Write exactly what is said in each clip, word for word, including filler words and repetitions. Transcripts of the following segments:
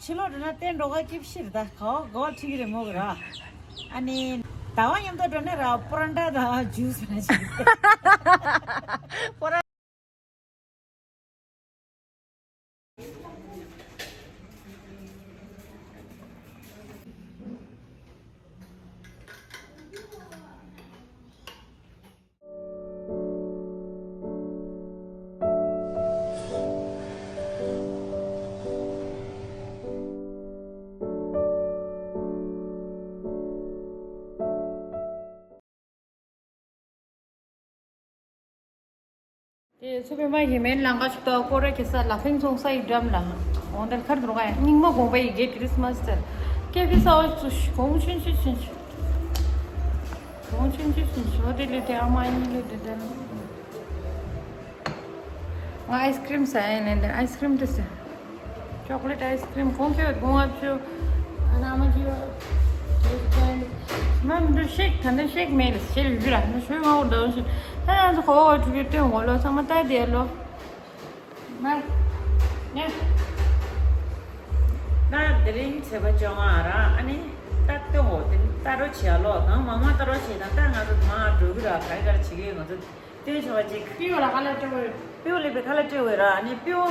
ཕྱི་ལོགས་འགྲོ་ན་བསྟན་འགྲོ་ག་སྐྱིད་ཤིར་ད་ག་བ་ག་བ་ཁྲིད་ཀྱི་རེད་མོ་གི་ར། ཨ་ནི་ཟླ་བ་མཉམ་དུ་འགྲོ་ན་ར་པོ་ར་འདྲ་དང་ཇུས་ན་ཞིག་དེ་ཚོ་པད་མ་ཡིན་མིན་ལང་ཀ་ཞིག་ཏུ་སྐོར་ར་གེ་ས་ལག་ཕིང་ཚོང་ས་ཡི་འགྲམ་ལ། འོང་དལ་ཁར་འགྲོ་ག་ཡ་རྙིང་མ་དགོན་པ་ཡི་གེ་ཁྲིས་མ་སི་ཏར། ཀེ་ཕི་ས་འོ་ཚུ་གོང་ཆུན་ཆུན་ཆུན་ཆུན། གོང་ཆུན་ཆུན་ཆུན་ཆུན་འོ་དེ་ལས་དེ་ཨ་མ་གཉིས་ལས་དེ་དེ། ང་ཨའི་སི་ཀྲིམ་ཟ་ཡ་ནས་ཨའི་སི་ཀྲིམ་དེ་ཟ། ཅོག་ལེ་ཊི་ཨའི་སི་ཀྲིམ་གོང་ཁེ་བའི་གོང་ཨ་ཕྱུ། ཨ་ན་མ་ཅི་ཡོད། མ་མི་འདུག་ཤེག་ད་ནི་ཤེག་མེད་ལ་ཤེག་ཡོད་ར་ནི་ཤོད་མ་འོ་འདྲ་ཤེག་ད་ཡང་ཚོ་ཁོ་འོ་ཕྲུ་གུ་སྟོན་འོ་ལོ་ཚང་མ་ལྟ་དེ་ལོ། མ་ཉ་ད་དེ་རིང་ཚེས་པ་བཅོ་ལྔ་ར་ཨ་ནི་ད་སྟོན་འོ་དེ་ལྟ་རོ་བྱེད་ལོ་གང་མང་མང་ལྟ་རོ་བྱེད་དང་ད་ང་ཚོ་མ་འགྲོ་གི་ར་ག་རེ་ག་རེ་བྱེད་གི་ང་ཚོ། ལྟོས་ཆོག་ཅིག་སྤྲེའུ་ལ་ཁ་ལག་སྤྲད་དགོས། སྤྲེའུ་ལ་བའི་ཁ་ལག་སྤྲད་དགོས་ར་ནི་སྤྲེའུ་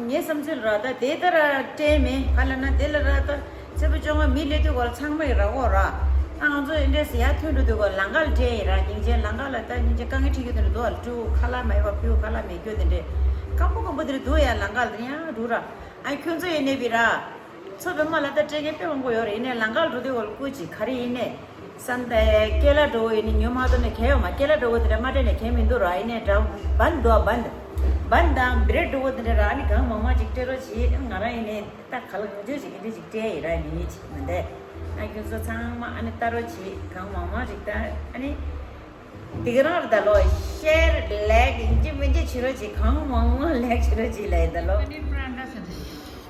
ངའི་བསམ་ཚུལ་ར་ད་དེ་ལྟར་སྤྲད་མེད་ག་ལ་ན་དེ་ལ་ར་ད་ཚེས་པ་བཅོ་ལྔ་མི་སླེབས་དུས་གོ་ལ་ཚང་མས་ར་གོ་ར་ཨ་ང་ཚོ་ཨེ་འདྲས་ཡར་ཐོན་འགྲོ་དུས་གོ་ལ་ལང་ཀ་ལ་སྤྲད་ཡིན་ར་སྙིང་རྗེ་ལང་ཀ་ལ་ད་སྙིང་རྗེ་དཀའ་ངལ་འཕྲད་རྒྱུ་དེ་འདྲ་འདུག་ཨ་སྤྲེའུ་ཁ་ལག་མེད་པ་སྤྲེའུ་ཁ་ལག་མེད་རྒྱུ་དེ་འདྲས་སྐམ་པོ་སྐམ་པོ་དེ་འདྲ་འདུག་ཡ་ལང་ཀ་ལ་དེ་ཡང་འགྲོ་ར་ཨ་ཁྱོད་ཚོ་ཡིན་ནས་བི་ར། ཚོ་བོད་མ་ལ་ད་སྤྲད་མཁན་དཔེ་མང་པོ་ཡོད་རེད། ཡིན་ནའི་ལང་ཀར་འགྲོ་དུས་འོ་ལ་སྐུ་མཁྱེན་ག་རེ་ཡིན་ནའི་སམ་ད་ཀེ་ལ་འགྲོ་ཡིན་ནའི་ཉོ་མ་ཐུབ་ནའི་གལ་ཡོད་མ་ཀེ་ལ་འགྲོ་དེ་འདྲ་མ་སྤྲད་ནའི་གལ་མི་འདུག་ར། ཡིན་ནའི་འདྲ་བན་འདུག་བན། བན་དང་བྲེཌ་འགྲོ་དེ་འདྲ་ར་ཨ་ནི་གང་མང་མང་ཅིག་སྤྲད་རོགས་བྱེད། ང་རང་ཡིན་ནའི་ད་ག་ལ་ངོ་སྤྲོད་ཅིག་གི་འདྲ་ཅིག་སྤྲད་ཡིན་ར་ཡིན་ཅིག་མི་འདས་ཨ་ཁྱོད་ཚོ་ཚང་མ་ཨ་ནི་ལྟ་རོགས་བྱེད་གང་མང་མང་ཅིག་ད་ཨ་ནི། དེ་ག་རང་རེད་ད་ལོ། ཤེར་ལེག་ཡིན་གཅིག་མིན་གཅིག་བྱེད་རོགས་གྱིས། གང་མང་མང་ལེག་བྱེད་རོགས་གྱིས་ལབ་ཡིན་ད་ལོ། ཨ་ནི་པྲན་ཌ་ཟེར་ཏེ།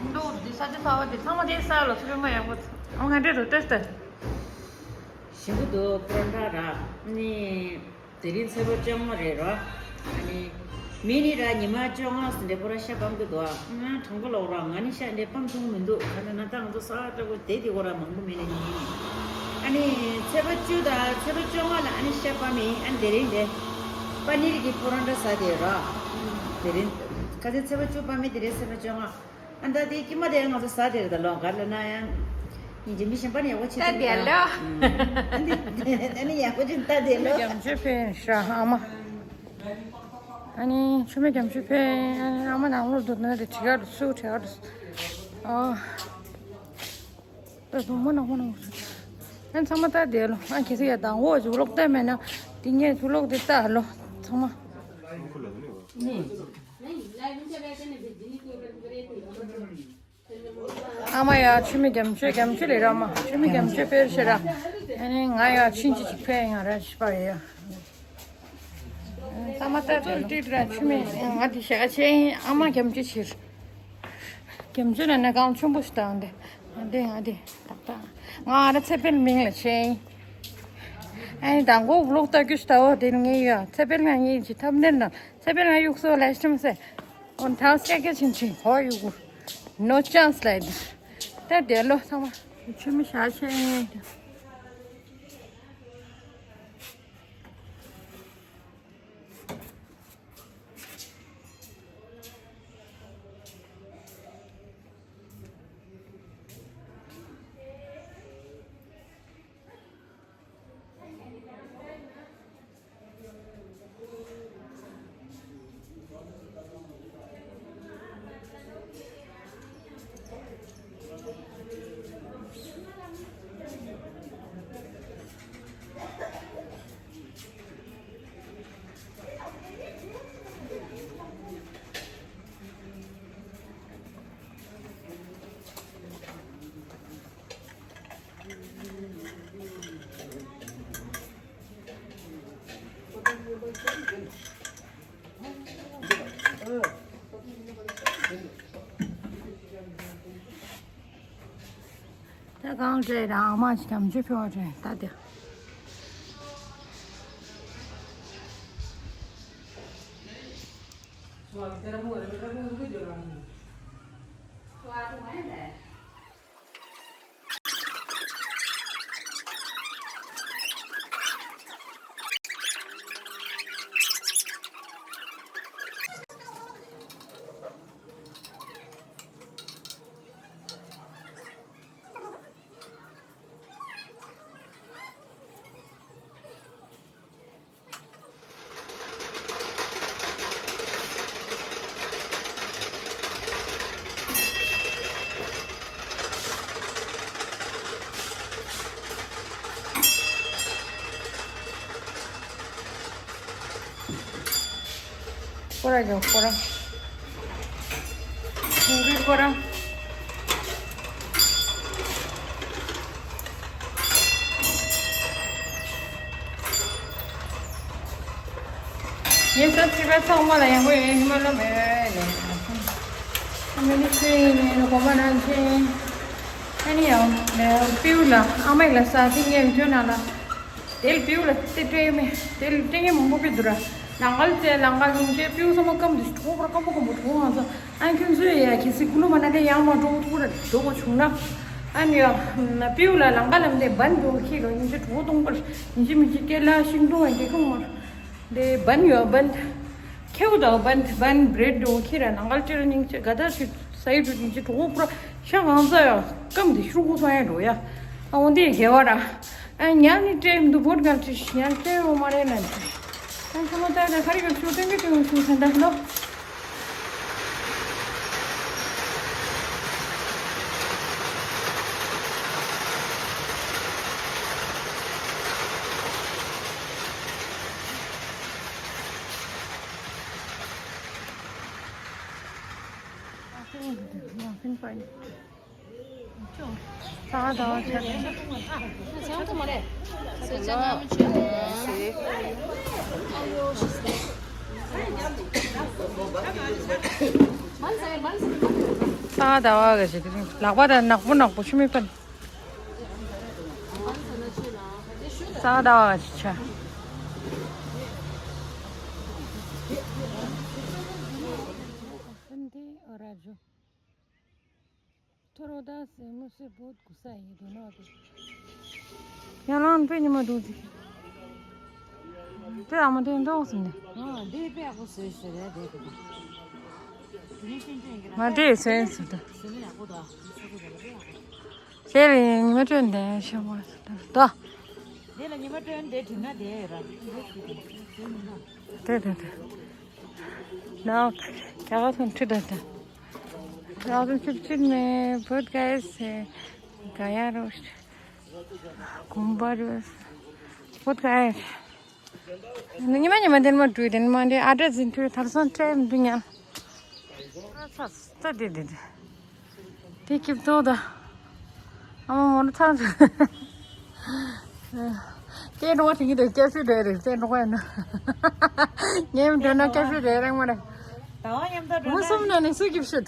མདོག་འདི་ས་ཆ་ཚ་བ་དེ་ཚང་མ་དེ་ས་ལོ་ཚུར་མ་ཡག་པོ། ཨ་ང་འདྲེ་རུ་ཏོས་ཏོས། ཞིམ་པོ་འདུག་པྲན་ཌ་ར། ཨ་ནི་དེ་རིང་ཚེས་པ་བཅོ་ལྔ་རེད་ར། ཨ་ནི། མི་ནི་ར་ཉི་མ་བཅོ་ལྔ་ཟིན་འདྲེ་པོ་ར་ཤ་སྤམ་གི་འདུག་ཨ། ང་དྲང་པོ་ལབ་ར་ང་ནི་ཤ་འདྲེ་སྤམ་ཐུང་མི་འདུག་ག་ན་ན་ད་ང་ཚོ་ས་ཨ་ཏྲ་པོ་དེ་དེ་གོ་ར་མང་པོ་མེད་ནས་ཉིན་ནི། ཨ་ནི་ཚེས་པ་བཅུ་དང་ཚེས་པ་བཅོ་ལྔ་ལ་ཨ་ནི་ཤ་སྤམ་མི་ཨ་ནི་དེ་རིང་དེ། པ་ནི་རི་གི་པོ་རོན་ཏྲ་ཟ་དེ་ར། དེ་རིང་། ཁ་སང་ཚེས་པ་བཅུ་སྤམ་མི་དེ་རིང་ཚེས་པ་བཅོ་ལྔ། ཨ་ད་དེ་ཀྱི་མ་དེ་ང་ཚོ་ཟ་དེ་རེད་ད་ལོ་ག་ལ་ན་ཡང་། ཡིན་གྱི་མི་གཞན་པ་ནི་ཡག་པོ་བྱེད་ད་ཐུབ་དེ་ལོ། ཨ་ནི་ཨ་ནི་ཡག་པོ་བྱེད་ད་དེ་ལོ། རྒྱ་མཆོད་ཕེ་ཤ་ཨ་མ། ཨ་ནི་ཆུ་མིག་རྒྱ་མཆོད་ཕེ། ཨ་ནི་ཨ་མ་ནང་ལོགས་འདུག་ན་དེ་བྲི་ག་འདུག་སུ་བྲི་ག་འདུག་ཨ། ད་བུ་མོ་ནང་མོ་ནང་སུ། ཨ་ཚང་མ་ད་དེ་ལོ། ཨ་ཁྱེད་ཚོ་ཡ་དང་འོ་ཅུ་ལོག་ལྟ་མེད་ན། དེ་ངས་ཅུ་ལོག་དེ་ལྟ་ལོ་ཚང་མ། ཨ་མ་ཡ་ཆུ་མིག་རྒྱ་མཆོད་རྒྱ་མཆོད་ལས་ར་མ་ཆུ་མིག་རྒྱ་མཆོད་ཕེ་ཤ་ར། ཨ་ནི་ང་ཡ་ཕྱིན་ཅི་ཅིག་ཕེ་ཡ་ར་ཤི་པ་ཡ། ཨ་མ་ད་ཚོ་ཏིག་ར་ཆུ་མིག་ང་དེ་ཤ་ཆེ་ཨ་མ་རྒྱ་མཆོད་ཕྱིར། རྒྱ་མཆོད་ལ་ན་གང་ཆུང་པོ་ཞིག་དང་དེ་ང་དེ་ང་དེ་ཏག་ཏག་ང་ར་ཚེ་འཕེལ་མིང་ལ་ཆེ། ཨ་ནི་དང་པོ་ཝི་ལོག་ལྟ་རྒྱུ་ཞིག་ད་འོ་དེ་ངས་ཡ་ཚེ་འཕེལ་ང་ངས་ཅི་ཐབས་ནེར་ན། ཚེ་འཕེལ་ང་གཡུག་སོ་ལས་ཁྲིམས་སེ། འོན་ཐང་སྐད་སྐད་ཆིན་ཆིན་ཧོ་གཡུག་གུ། No chance like this. ད་དེ་ལོ་ཚང་མ་ཆུ་མིག་ཤ་ཆེ། ད་གང་འདྲེ་རང་མ་ཞིག་རྒྱ་མཆོད་ཕེ་བ་འདྲེ་ད་དེ། སྐོར་ར་ཡོང་སྐོར་ར། ཞིང་པའི་སྐོར་ར། ངས་ས་ཚིགས་པ་ཚང་མ་ལ་ཡང་གོ་ཡོད་ཧི་མ་ལ་མེད་ལས། ཨ་མི་ནི་ཚེ་ཡིན་ནས་གོ་མ་ནང་ཆེན། ཨ་ནི་ཡང་ལས་པིའུ་ལ་ཨ་མ་ཡིག་ལ་ས་ཚིགས་ངས་བརྗོད་ན་ལ། དེ་ལ་པིའུ་ལ་དེ་སྤྲད་མེད། དེ་ལ་སྤྲད་མཁན་མང་པོ་ཕེབས་འདུག་ར། ལང་ཀ་ལ་བཙལ། ལང་ཀ་སྙིང་རྗེ། པིའུ་ཚང་མ་སྐམ་དུ་གྲོགས་པོར་སྐམ་པོ་སྐམ་པོ་གྲོགས་ང་ཚོ། ཨ་ཁྱོད་ཚོས་ཡ་གལ་སྲིད་ཀུ་ལུ་མ་ན་དེ་ཡང་མ་གྲོགས་ཐུག་ར་འགྲོ་དགོས་བྱུང་ན། ཨ་ནི་ཡ་པིའུ་ལ་ལང་ཀ་ལམ་དེ་བན་འགྲོ་ཁྱེད་རོ། སྙིང་རྗེ་གྲོགས་སྟོང་པར་སྙིང་རྗེ་མི་གཅིག་སྐད་ལ་ཤིང་སྡོང་བ་འདི་ཁུང་མར། དེ་བན་ཡོད་བན། ཁེའུ་དང་བན། བན་བྲེད་འགྲོ་ཁྱེད་ར་ནང་ཀལ་ཅེར་སྙིང་རྗེ་ག་ད་ཞིག་ས་ཡི་འགྲོ་སྙིང་རྗེ་གྲོགས་པོ་པུ་ར་ཤ་གང་ས་ཡ་སྐམ་དེ་ཤུ་གུ་སོང་ཡ་འགྲོ་ཡ། ཨ་འོ་འདི་དགེ་བ་ར། ཨ་ཉ་ནི་སྤྲད་མི་འདུག་བོད་གང་ཅི་ཉ་སྤྲད་རོགས་མ་རེད་ན་ཅི། ཨ་ཁ་མ་ད་ད་ཁ་རི་ག་ཆུ་ཏན་གི་ཏུང་ཤུ་ས་ད་ལོ། ས་ད་བ་ཆ། ས་ད་བ་ག་ཞིག་ལག་པ་ད་ནག་པོ་ནག་པོ་ཤི་མི་ཕན། ས་ད་བ་ག་ཞིག་ཆ། थोड़ा उदास है, मुझसे बहुत गुस्सा है ये दोनों अभी। ཡང་ལང་པའི་ཉི་མ་འདུག་ཟིག་དེ་ཨ་མ་དེ་འདོག་སོང་ནས། ཨ་འདི་དཔེ་ཡག་པོ་བཟོས་ཤག་རེད་དེ། དེ་ནི་ཤིན་ཅང་གི་མ་དེ་བཟོས་སོང་ད། བཟོས་ན་ཡག་པོ་འདུག་དེ་ལ་ཉི་མ་སྤྲོད་འདི་ཤོག་མ་སོང་ད། དེ་ལ་ཉི་མ་སྤྲོད་འདི་བྲིས་ན་དེ་ར། དེ་དེ་དེ། ནག་རྒྱ་གར་སོང་ཁྲིད་ད་ད། རག་དུ་ཆུབ་ཆུབ་ནས་བོད་ག་ཡ་སེ་ག་ཡ་རོ། གོམ་པ་རོ། བོད་ག་ཡ། ཉི་མ་ཉི་མ་དེ་མ་འགྲོ་དེ་མ་འདི་ཨ་འདྲ་ཟིན་དུས་ཐར་སོང་སྤྲད་མི་འདུག་ཉལ། ཨ་ཚ་ཚ་དེ་དེ་དེ། དེ་སྐྱིབས་ཏོ་ད། ཨ་མ་མོ་ནུ་ཚང་། དེ་འགྲོ་བ་དེ་གི་དེ་སྐྱབས་ཤུལ་རེད་རེད་དེ་འགྲོ་བ་ཡིན་ན། ངས་མི་འགྲོ་ན་སྐྱབས་ཤུལ་རེད་རང་མ་རེད། ད་བ་མཉམ་དུ་འགྲོ་ན། མུ་གསུམ་ན་ནི་སུ་སྐྱིབས་ཤུལ།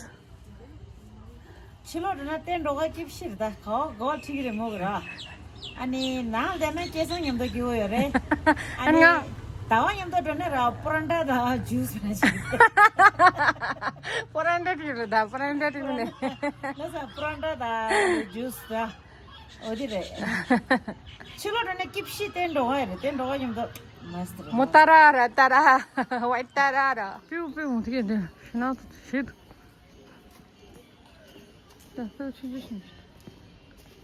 ཕྱི་ལོགས་འགྲོ་ན་བསྟན་འགྲོ་ག་སྐྱིད་ཤིར་ད་ག་བ་ག་བ་ཁྲིག་རེ་མོ་གི་ར། ཨ་ནི་ནང་བསྡད་ན་སྐལ་བཟང་མཉམ་དུ་སྐྱིད་པོ་ཡོད་རེད། ཨ་ནི་ང་ཟླ་བ་མཉམ་དུ་འགྲོ་ན་ར་པོ་རན་ཏྲ་དང་ཇུས་ཕ་ཞིག་པོ་རན་ཏྲ་ཁྲིག་རེད་ད་པོ་རན་ཏྲ་ཁྲིག་ནས། ལ་ས་པོ་རན་ཏྲ་དང་ཇུས་ད་འོ་དེ་རེད། ཕྱི་ལོགས་འགྲོ་ན་སྐྱིད་ཤི་བསྟན་འགྲོ་ག་ཡོད་རེད་བསྟན་འགྲོ་ག་མཉམ་དུ་མ་སྟེ་རེད། མོ་ཏ་ར་ར་ཏ་ར་ཝའི་ཏ་ར་ར། པིའུ་པིའུ་དེ་འདྲ་ཤི་ན་ཤི། ད་ལྟ་ཆུ་ཆུ་ཞིམ་ཞིམ།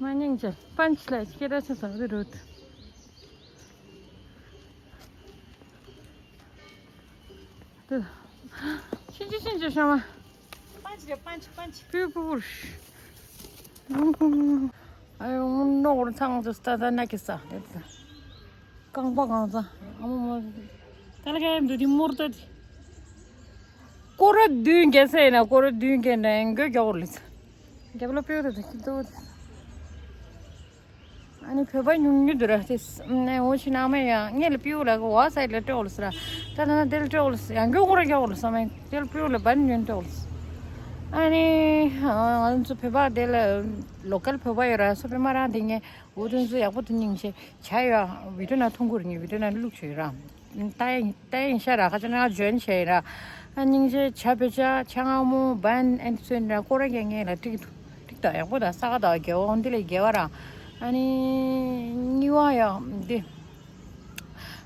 མ་སྙིང་རྗེ། པན་ཆི་ལ་སྐད་གྲགས་ཆེ་ས་རེད་རོད། ད་ཆུ་ཆུ་ཞིམ་ཞིམ་ཤ་མ། པན་ཆི་རེད་པན་ཆི་པན་ཆི། པུ་པུ་པུ། ཨ་ཡོ་ནོར་ཚང་དུ་ད་ད་ན་ཀི་ས་རེད་ད། རྐང་པ་གང་ཚ། ཨ་མ་མ། ཀ་ལ་ཀ་ཡ་འདུག་དེ་མོར་ཏོ་དེ། སྐོར་ར་བདུན་བརྒྱབ་ས་ཡིན་ན་སྐོར་ར་བདུན་བརྒྱབ་ན་ཡང་མགོ་རྒྱག་འོར་ལེ་ཚ། རྒྱབ་ལོ་ཕེའུ་ཏོ་དེ་ཁྱི་ཏོ་དེ། ཨ་ནི་བོད་པ་ཉུང་ཉུང་འདུག་ར་དེ། ནས་འོ་ཕྱི་ནང་མ་ཡ་ངས་ལ་ཕེའུ་ལ་གོ་བ་སའི་ལ་སྤྲོ་འོར་ལེ་ཚ་ར། ད་ན་ན་དེ་ལ་སྤྲོ་འོར་ལེ་ཚ་ཡང་མགོ་སྐོར་ར་རྒྱག་འོར་ལེ་ཚ་མ་ཡིན་དེ་ལ་ཕེའུ་ལ་བན་ཉུང་སྤྲོ་འོར་ལེ་ཚ། ཨ་ནི་ང་ཚོ་བོད་པ་དེ་ལ་ལོ་ཀལ་བོད་པ་ཡོད་ར་སོ་པའི་མ་རང་དེ་ངས། འོ་དེ་ཚོ་ཡག་པོ་དེ་སྙིང་རྗེ། བྱ་ཡ་བི་ཏི་ན་ཐུང་གུར་ངས་བི་ཏི་ན་ལུག་བྱོས་ར། ཏ་ཡིན་ཏ་ཡིན་ཤ་ར་ཁ་ཅ་ན་ཇོན་བྱས་ར། ཨ་སྙིང་རྗེ་ཆ་བེ་ཆ་ཆ་ང་མོ་བན་ཨན་ཚོན་ར་ཀོ་ར་རྒྱ་ངེ་ལ་ཏིག་ཏུ་ཏིག་ཏུ་ཡག་པོ་ད་ས་ག་ད་རྒྱལ་བ་འོང་དེ་ལས་རྒྱལ་བ་ར། ཨ་ནི་གཉིས་པ་ཡ་འདི།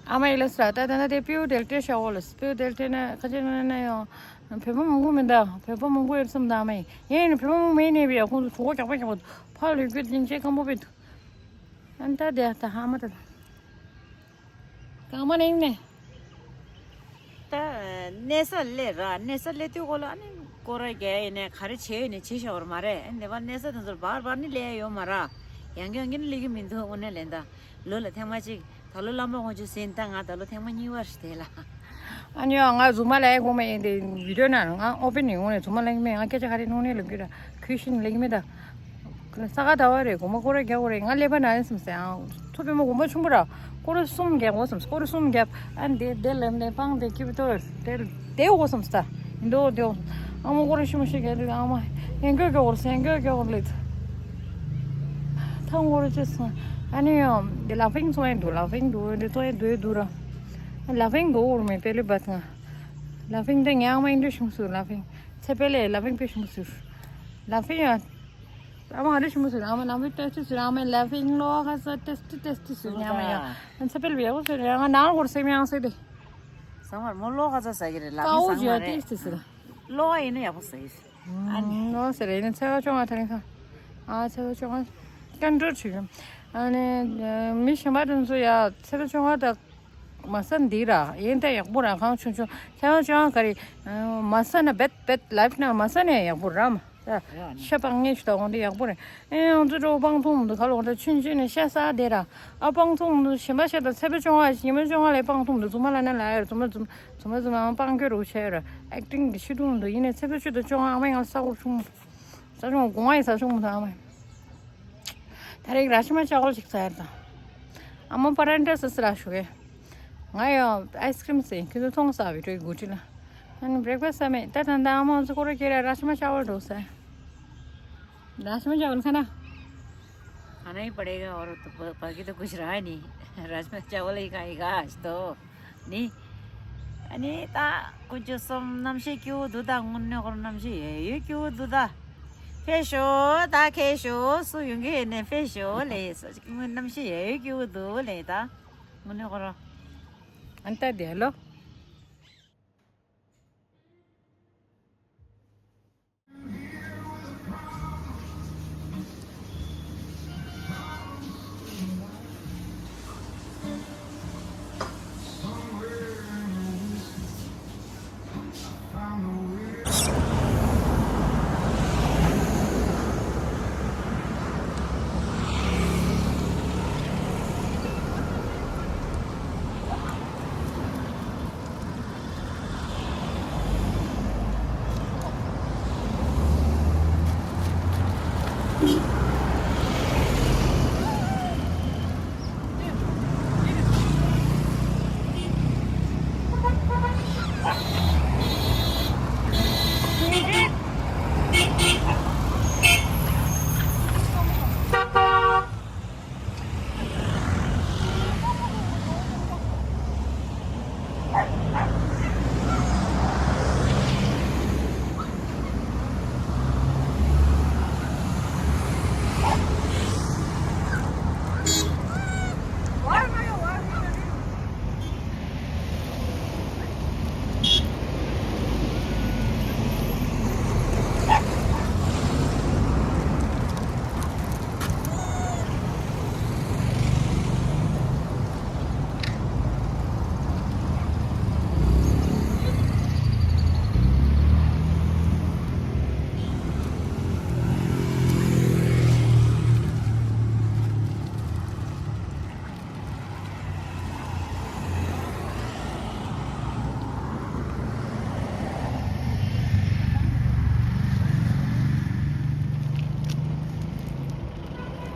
ཨ་མ་ཡི་ལ་ས་ད་ད་ན་དེ་པིའུ་དེལ་ཏེ་ཤ་འོ་ལ་སི་པིའུ་དེལ་ཏེ་ན་ཁ་ཆེ་ན་ན་ཡང་བོད་པ་མང་པོ་མི་འདུག་བོད་པ་མང་པོ་ཡོད་སམ་ད་ཨ་མ་ཡི་ཡིན་ནི་བོད་པ་མང་པོ་མེད་ནས་བི་ཡ་ཁོང་ཚོ་གྲོད་ཁོག་རྒྱག་པ་རྒྱག་པ་ཕར་ལུས་རྒྱུ་སྙིང་རྗེ་སྐམ་པོ་བི་འདུག་ཨ་ནི་ད་དེ་ད་ཨ་མ་ད་གང་མ་ནས་ཡིན་ནས། ད་གནས་ས་སླེབས་ར་གནས་ས་སླེབས་དུས་གོ་ལ་ཨ་ནི་སྐོར་ར་རྒྱག་ཡིན་ནས་ག་རེ་བྱས་ཡོད་ནས་བྱེད་ཤོར་བ་མ་རེད། ཨ་ནི་ནེ་པ་གནས་ས་དེ་ཚོར་བར་བར་ནི་སླེབས་ཡོད་མ་ར། ཡང་ཡང་གིན་སླེབས་ཀྱི་མི་འདུག་དངོས་གནས་ལན་ད་ལོ་ལ་ཐེངས་མ་གཅིག་ད་ལོ་བླ་མ་དབང་ཆོག་ཟིན་ད་ང་ད་ལོ་ཐེངས་མ་གཉིས་པ་རེད་དེ་ལ། ཨ་ནི་ང་རྫུན་མ་ལས་གོ་མ་ཡིན་དེ་བི་ཌིའོ་ནང་ང་ཨོ་པེན་ནི་ངོ་ནས་རྫུན་མ་ལས་མེད། ང་སྐད་ཆ་ག་རེ་ནོ་ནས་ལབ་རྒྱུ་ར་ཁུ་ཤིན་ལས་མེད་ད། ས་ག་ཟླ་བ་རེད། དགོང་མོ་སྐོར་ར་རྒྱག་དགོས་རེད། ང་ཀླད་པ་ན་ཡིན་བསམ་སེ་ཨང་། ཚོ་པད་མ་དགོང་མོ་ཆུང་པོ་ར་སྐོར་ར་གསུམ་རྒྱག་དགོས་བསམ། སྐོར་ར་གསུམ་རྒྱབ་ཨ་འདི་དེ་ལ་ནས་སྤང་དེ་སྐྱིད་པོ་ཏོ་དེ་དེ་དགོས་བསམ་སྟ་ཡིན་དོ་དེ། ཨ་མ་སྐོར་ར་ཤི་མ་ཤི་རྒྱག་དུས་ཨ་མ་ཡན་གོ་རྒྱག་དགོས་སེ་ཡན་གོ་རྒྱག་དགོས་ལེད། ཐང་སྐོར་ར་ཅི་སོང་ཨ་ནི་ཡང་དེ་ལ་ཕིང་ཚོ་ཡིན་འདུག་ལ་ཕིང་འདུག་འདི་ཚོ་ཡིན་འདུག་ཡིན་འདུག་ར་ལ་ཕིང་འདུག་འོར་མེད་པེ་ལི་བ་ཐང་། ལ་ཕིང་དེ་ངའི་ཨ་མ་ཡིན་འདུག་ཤི་མ་སུ་ལ་ཕིང་ཚེ་པེ་ལེ་ལ་ཕིང་པེ་ཤི་མ་སུ་ལ་ཕིང་ཡང་། ཨ་མ་ཨ་རེ་ཞིམ་པོ་ཟེར། ཨ་མ་ནང་པའི་ཏེ་སི་ཟེར། ཨ་མ་ལ་ཕིང་ལོ་ཁ་ས་ཏེ་སི་ཏེ་སི་ཟེར། ཉམས་ཡ་ཨ་ཚ་པེལ་བེ་ཡོ་ཟེར། ཡ་ང་ནང་སྐོར་སེམས་ཡང་ཟེར་ཏེ། ས་མར་མོ་ལོ་ཁ་ས་ཟ་གི་རེད། ལ་ཀའོ་ཕིང་ཟ་ཇི་མ་ཡ་རེད། ཏེ་སི་ཟེར། ལོ་ཨ་ཡིན་ན་ཡག་པོ་ཟ་ཡི་ཟེར། ཨ་ནི་ལོ་ཟེར་ཡིན་ན་ཚེ་བ་ཅོ་ང་ཐ་རིང་ཁ། ཨ་ཚེ་བ་ཅོ་ང་ཀན་ཀྲོར་བྱེད་ཡོད། ཨ་ནི་མི་གཞན་པ་དེ་ཚོ་ཡ་ཚེ་བ་ཅོ་ང་དང་། མ་ཟ་འདི་ར་ཡིན་ད་ཡག་པོ་ར། གང་ཆུང་ཆུང་ཁྱེད་རང་ཅང་ག་རེ། མ་ཟ་ན་བེད་བེད་ལའིབ་ན་མ་ཟ་ནས་ཡག་པོ་ར་མ། ཤ་སྤང་ངེས་ཤི་ད་འོང་འདི་ཡག་པོ་རེད། ཨེ་ང་ཚོ་འགྲོ་སྤང་ཐུང་མི་འདུག་ག་ལོག་ད་ཆུན་ཆུན་ནས་ཤ་ཟ་བསྡད་ར། ཨ་སྤང་ཐུང་མི་འདུག་གཞན་པ་ཤ་ད་ཚེ་པོ་ཅོང་ཨ་ཉི་མ་ཅོང་ཨ་ལས་སྤང་ཐུང་མི་འདུག་ཚོ་མ་ལ་ན་ལ་ཡོད། ཚོ་མ་ཚོ་མ་ཚོ་མ་སྤང་སྐྱོ་རུ་ཆེ་ར། ཨེག་ཊིང་གི་ཤི་ཐུང་མི་འདུག་ཡིན་ནས་ཚེ་པོ་ཆུ་ད་ཅོང་ཨ་མ་ཡང་ས་འོར་ཆུང་། ས་ཆུང་གོང་ཨ་ཡི་ས་ཆུང་མི་ད་ཨ་མ་ཡི། ད་རེས་ར་ཤི་མ་ཅ་ཝལ་ཅིག་ཟ་ཡར་དང་། ཨ་མ་པ་རན་ཏྲ་ཟ་ཟ་ར་ཞུ་གེ། ང་ཡང་ཨའི་སི་ཀྲིམ་ཟ་ཡིན། ཁྱོད་ཚོ་ཐོང་ཟ་བའི་དྲོད་དགུ་ཁྲི་ལ། ཨ་ནི་བྷི་རེག་ཕ་སི་ཟ་མེད། ད་ད་ད་ཨ་མ་ཚོ་ཁོ་ར་ཁྱེད་ར་ར་ཤི་མ་ཅ་ཝལ་འགྲོ་ཟ། ར་ཤི་མ་ཅ་ཝལ་ཁ་ན། खाना ही पड़ेगा और तो ब- बाकी तो कुछ रहा ही नहीं। राजमा चावल ही खाएगा आज तो। ནི། ཨ་ནི་ད་ཀུན་སྤྱོད་གསུམ་རྣམ་ཤེས་སྐྱིད་པོ་འདུག་ད་དངོས་གནས་ཁོ་རང་རྣམ་ཤེས་ཡོད་ཡོད་སྐྱིད་པོ་འདུག་ད། ཕེབས་ཤོག་ད་ཁེལ་ཤོག་སུ་ཡོང་གི་ཡོད་ནས་ཕེབས་ཤོག་ལེ། རྣམ་ཤེས་ཡོད་ཡོད་སྐྱིད་པོ་འདུག་ལེ་ད། དངོས་གནས་ཁོ་རང་། ཨན་ཏ་དེ་ལོ།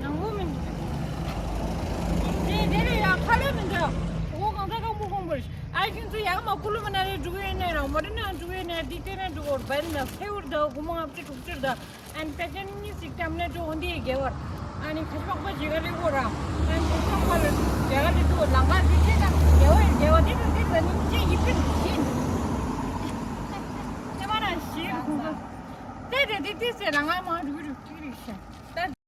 ནང་ལོགས་མི་འདུག་དེ་དེ་ལས་ཡང་ཁ་ལོ་མི་འདུག་འོ་གང་ས་གང་པོ་ཁོང་པར་ཨ་ཁྱོད་ཚོ་ཡང་མ་ཀུ་ལུ་མ་ན་རེ་འགྲོ་གི་ཡོད་ནས་རང་མོ་རེ་ན་འགྲོ་གི་ཡོད་ནས་འདི་ལྟས་ན་འགྲོ་གོ་བན་ན་སེ་འུར་ད་སྒོར་མོ་ལྔ་བཅུ་དྲུག་ཅུ་ད། ཨན་པེ་ཅན་གཉིས་ཤིག་སྐྱབས་གནས་འགྲོ་འོང་དེ་རྒྱལ་བར། ཨ་ནི་ཁ་ཤ་པག་པ་ཇི་ག་ལི་གོ་ར། ཨན་ཁ་ཤ་པག་པ་ལ་ཇི་ག་ལི་འགྲོ་ལང་ག་དེ་ཁྱེད་ད་རྒྱལ་བ་རྒྱལ་བ་དེ་དང་དེ་ལ་ནི་ཅི་ཡི་ཕིར་ཁྱེད། དེ་རེད། དེ་དེ་ཟེར་ལ་ང་མ་རུག་རུག་ཅིག་རིག་ཤ། ད་